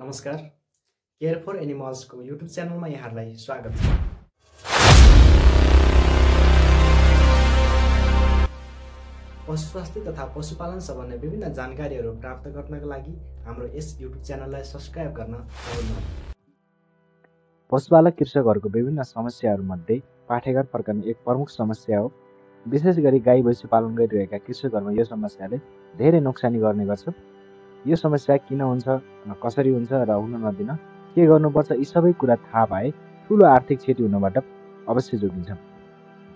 नमस्कार, care for एनिमल्सको YouTube च्यानलमा यहाँहरूलाई स्वागत छ। पशु स्वास्थ्य तथा पशुपालन सम्बन्धी विभिन्न जानकारीहरू प्राप्त गर्नका लागि हाम्रो यस युट्युब च्यानललाई सब्स्क्राइब गर्न नभुल्नुहोला। पशुपालक कृषकहरूको विभिन्न समस्याहरूमध्ये पाठेघर फर्कने एक प्रमुख समस्या हो। विशेष गरी गाई भैँसी पालन गरिरहेका कृषकहरूमा यो समस्याले धेरै नोक्सानी गर्ने गर्छ। यो समस्या किन हुन्छ, कसरी हुन्छ र हुन नदिन के गर्नुपर्छ, यी सबै कुरा थाहा पाए ठुलो आर्थिक क्षति हुनबाट अवश्य जोगिन्छ।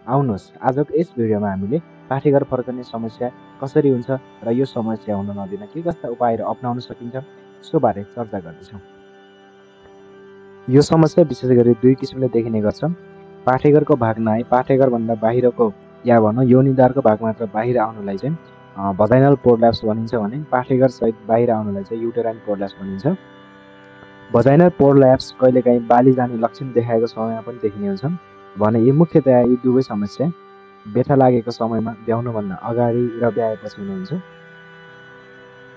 आउनुहोस्, आजको यस भिडियोमा हामीले पाठेघर फर्कने समस्या कसरी हुन्छ र यो समस्या हुन नदिन के कस्ता उपायहरू अपनाउन सकिन्छ सो बारे चर्चा गर्दैछौँ। यो समस्या विशेष गरी दुई किसिमले देखिने गर्छ। पाठेघरको भाग नआई पाठेघरभन्दा बाहिरको या भनौँ योनिद्वारको भाग मात्र बाहिर आउनलाई चाहिँ भजाइनल प्रोल्याप्स भनिन्छ भने पाठेघर सहित बाहिर आउनलाई चाहिँ युटेराइन प्रोल्याप्स भनिन्छ। भजाइनल प्रोल्याप्स कहिलेकाहीँ बाली जाने लक्षण देखाएको समयमा पनि देखिने हुन्छ भने यी मुख्यतया यी दुवै समस्या बेथा लागेको समयमा ब्याउनुभन्दा अगाडि र ब्याएपछि हुने हुन्छ।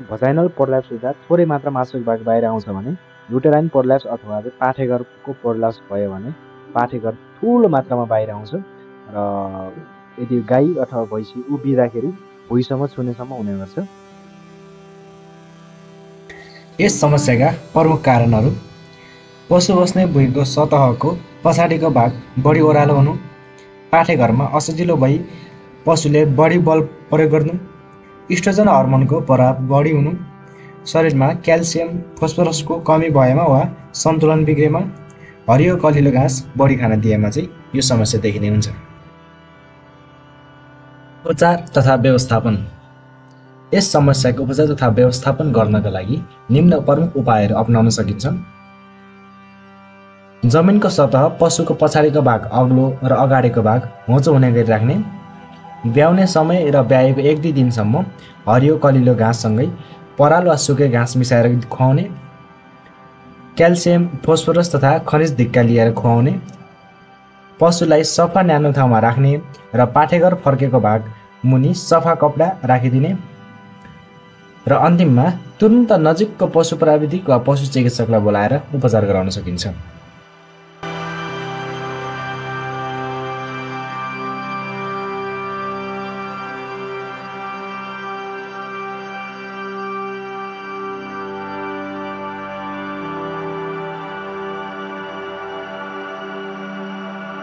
भजाइनल प्रोल्याप्स हुँदा थोरै मात्र मासुको भाग बाहिर आउँछ भने युटेराइन प्रोल्याप्स अथवा पाठेघरको प्रोल्याप्स भयो भने पाठेघर ठुलो मात्रामा बाहिर आउँछ र यदि गाई अथवा भैँसी उभिँदाखेरि भुइँसम्म छुनेसम्म हुने गर्छ। यस समस्याका प्रमुख कारणहरू पशु बस्ने भुइँको सतहको पछाडिको भाग बढी ओह्रालो हुनु, पाठेघरमा असजिलो भई पशुले बढी बल प्रयोग गर्नु, इस्ट्रोजन हर्मोनको प्रभाव बढी हुनु, शरीरमा क्याल्सियम फस्फोरसको कमी भएमा वा सन्तुलन बिग्रेमा, हरियो कलिलो घाँस बढी खान दिएमा चाहिँ यो समस्या देखिने हुन्छ। उपचार तथा व्यवस्थापन। यस समस्याको उपचार तथा व्यवस्थापन गर्नका लागि निम्न प्रमुख उपायहरू अपनाउन सकिन्छ। जमिनको सतह पशुको पछाडिको भाग अग्लो र अगाडिको भाग होचो हुने गरी राख्ने, ब्याउने समय र ब्याएको 1-2 दिनसम्म हरियो कलिलो घाँससँगै पराल वा सुके घाँस मिसाएर खुवाउने, क्याल्सियम फोस्फोरस तथा खनिज धिक्का लिएर खुवाउने, पशुलाई सफा न्यानो ठाउँमा राख्ने र पाठेघर फर्केको भाग मुनि सफा कपडा राखिदिने र अन्तिममा तुरुन्त नजिकको पशु प्राविधिक वा पशु चिकित्सकलाई बोलाएर उपचार गराउन सकिन्छ।